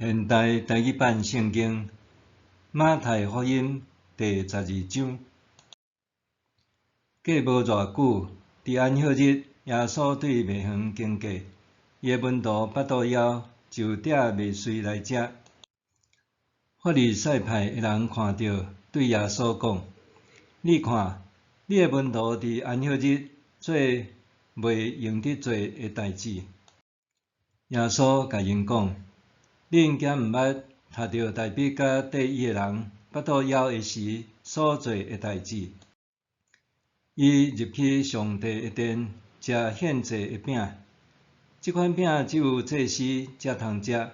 現代台語版聖經馬太福音第12章。過無偌久，佇安息日，耶穌對麥園經過，伊的門徒腹肚枵，就摘麥穗來食。法利賽派的人看著，對耶穌講：你看，你的門徒佇安息日做袂用得做的代誌。耶穌共𪜶講：恁敢毋捌讀著大衛佮綴伊的人腹肚枵的時所做的代誌？伊入去上帝的殿，食獻祭的餅，這款餅只有祭司才通食，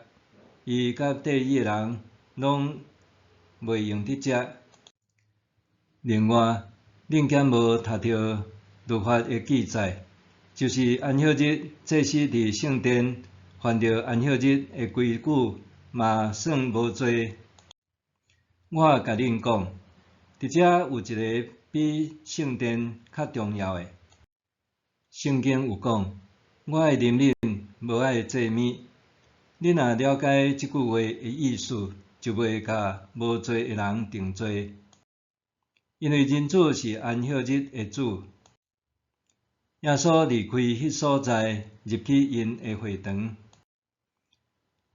伊佮綴伊的人攏袂用得食。另外，恁敢無讀著律法的記載，就是安息日祭司佇聖殿犯著安息日的規矩，嘛算無罪。我共恁講，佇遮有一个比聖殿較重要的。聖經有講：我的憐憫無愛做物。恁若了解這句話的意思，就袂共無罪的人定罪。因為人子是安息日的主。耶穌離開彼所在，入去𪜶的會堂。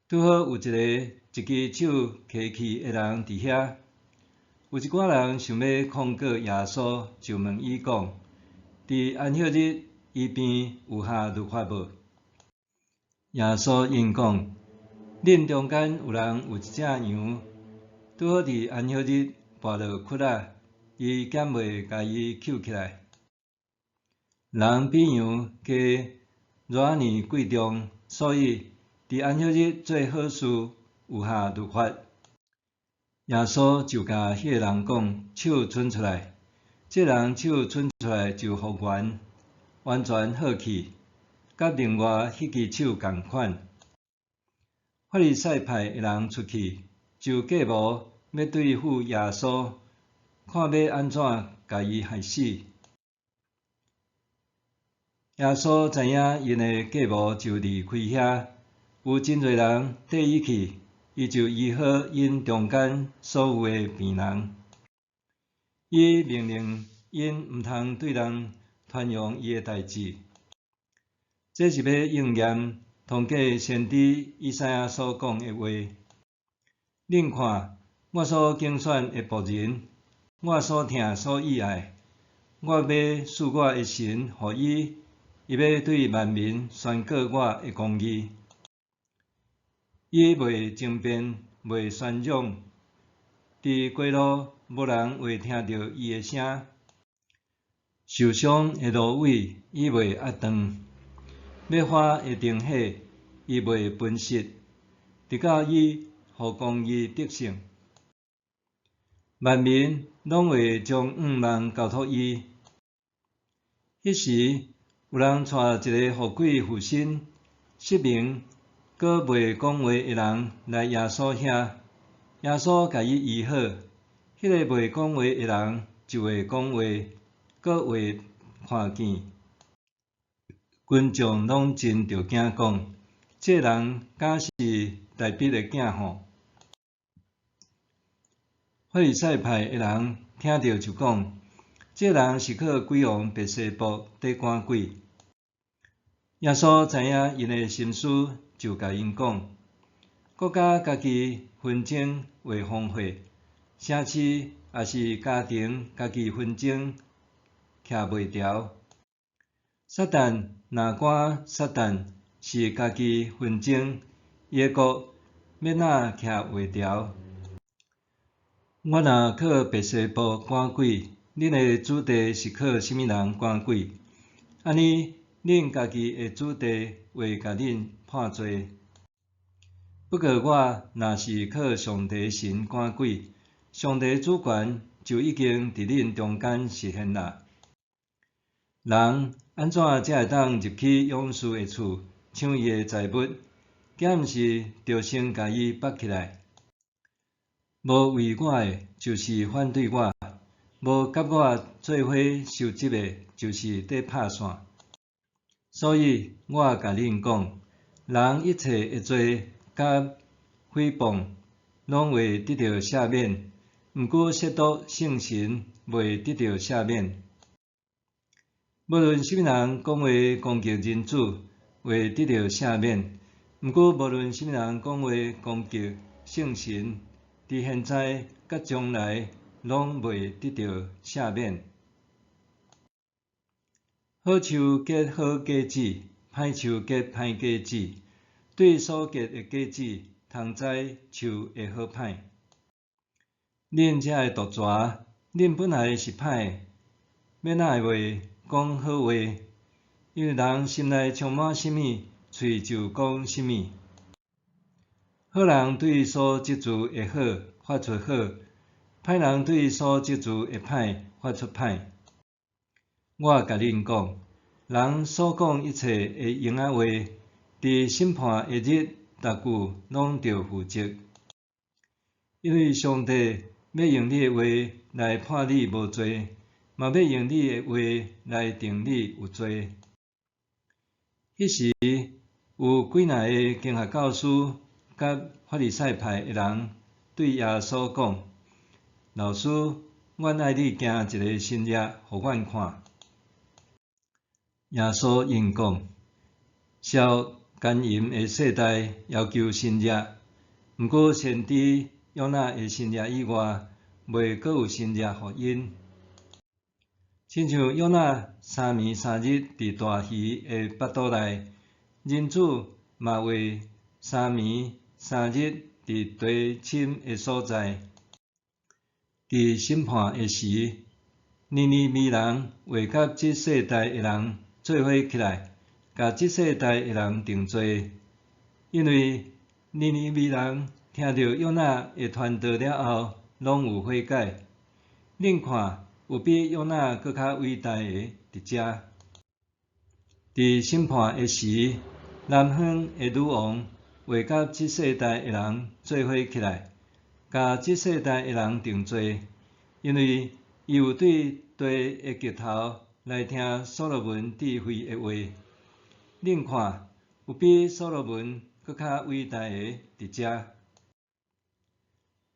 拄好有一个一支手瘸去的人佇遐，有一寡人想欲控告耶穌，就問伊講：佇安息日醫病有合律法無？耶穌應講：恁中間有人有一隻羊，拄好佇安息日跋落窟仔，伊敢袂共伊抾起來？人比羊加偌爾貴重，所以佇安息日做好事有合律法。耶穌就共彼个人講：手伸出來。這人手伸出來就復原，完全好去，佮另外彼支手仝款。法利賽派的人出去，就計謀欲對付耶穌，看欲按怎共伊害死。耶穌知影𪜶的計謀，就離開遐。有真濟人綴伊去，伊就醫好𪜶中間所有的病人。伊命令𪜶毋通對人傳揚伊的代誌。這是欲應驗通過先知以賽亞所講的話：恁看，我所揀選的僕人，我所疼所喜愛，我欲賜我的神予伊，伊欲對萬民宣告我的公義。伊袂爭辯，袂宣講，佇街路無人會聽著伊的聲。受傷的蘆葦，伊袂壓斷；欲發的燈火，伊袂噴熄，直到伊予公義得勝。萬民攏會將向望交託伊。彼時，有人帶一个予鬼附身、失明、閣袂講話的人來耶穌遐，耶穌共伊醫好，彼个袂講話的人就會講話，閣會看見。群眾攏真著驚，講：這人敢是大衛的囝吼？法利賽派的人聽著就講：這人是靠鬼王別西卜佇趕鬼。耶穌知影𪜶的心思，就共𪜶講：國家家己紛爭會崩壞，城市抑是家庭家己紛爭徛袂牢。撒旦若趕撒旦，是家己紛爭，伊的國欲哪徛會牢？我若靠別西卜趕鬼，恁的子弟是靠啥物人趕鬼？按呢，恁家己的子弟會共恁判罪。不過我若是靠上帝神趕鬼，上帝主權就已經佇恁中間實現啦。人按怎才會當入去勇士的厝搶伊的財物？敢毋是著先共伊縛起來？無為我的，就是反對我；無佮我做伙收集的，就是佇拍散。所以，我共恁講，人一切的罪佮誹謗，攏會得著赦免，毋過褻瀆聖神袂得著赦免。無論啥物人講話攻擊人子，會得著赦免；毋過無論啥物人講話攻擊聖神，佇現在佮將來攏袂得著赦免。好樹結好果子，歹樹結歹果子。對所結的果子，通知樹的好歹。恁遮个毒蛇，恁本來是歹的，欲哪會講好話？因為人心內充滿啥物，喙就講啥物。好人對所積聚的好發出好，歹人對所積聚的歹發出歹。我共恁講，人所講一切的閒仔話，佇審判的日，逐句攏著負責。因為上帝欲用你的話來判你無罪，嘛欲用你的話來定你有罪。彼時有幾若个經學教師佮法利賽派的人對耶穌講：老師，阮愛你行一个神跡予阮看。耶穌應講：邪惡姦淫的世代要求神跡，毋過先知約拿的神跡以外，袂閣有神跡予𪜶。親像約拿三暝三日佇大魚的腹肚內，人子嘛會三暝三日佇地深的所在。佇審判的時，尼尼微人會佮這世代的人做伙起來，共這世代的人定罪，因為尼尼微人聽著約拿的傳道了後，攏有悔改。恁看，有比約拿閣較偉大的佇遮。佇審判的時，南方的女王會佮這世代的人做伙起來，共這世代的人定罪，因為伊有對地的極頭來聽所羅門智慧的話。恁看，有比所羅門閣較偉大的佇遮。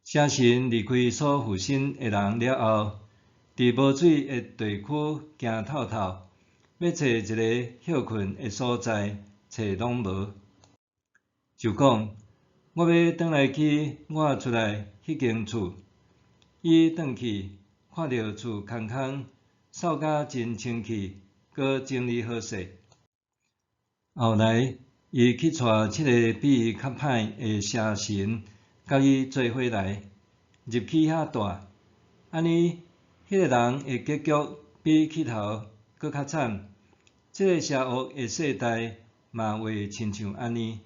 邪神離開所附身的人了後，佇無水的地區行透透，欲揣一个歇睏的所在，揣攏無。就講：我欲轉來去我出來彼間厝。伊轉去，看著厝空空，掃甲真清氣，閣整理好勢。後來，伊去帶七个比伊較歹的邪神，佮伊做伙來，入去遐蹛。按呢，彼个人的結局比起頭閣較慘。這个邪惡的世代嘛會親像按呢。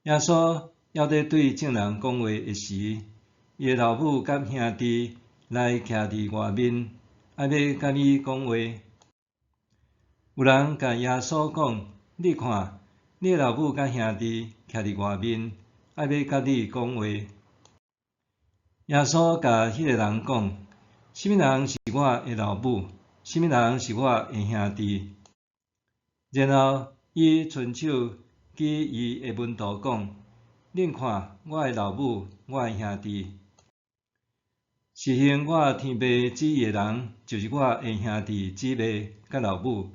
耶穌猶咧對眾人講話的時，伊的老母佮兄弟來徛佇外面，愛欲佮伊講話。有人共耶穌講：你看，你的老母佮兄弟徛佇外面，愛欲佮你講話。耶穌共彼个人講：啥物人是我的老母？啥物人是我的兄弟？然後伊伸手指伊的門徒講：恁看，我的老母，我的兄弟。實行我天父旨意的人，就是我的兄弟姊妹佮老母。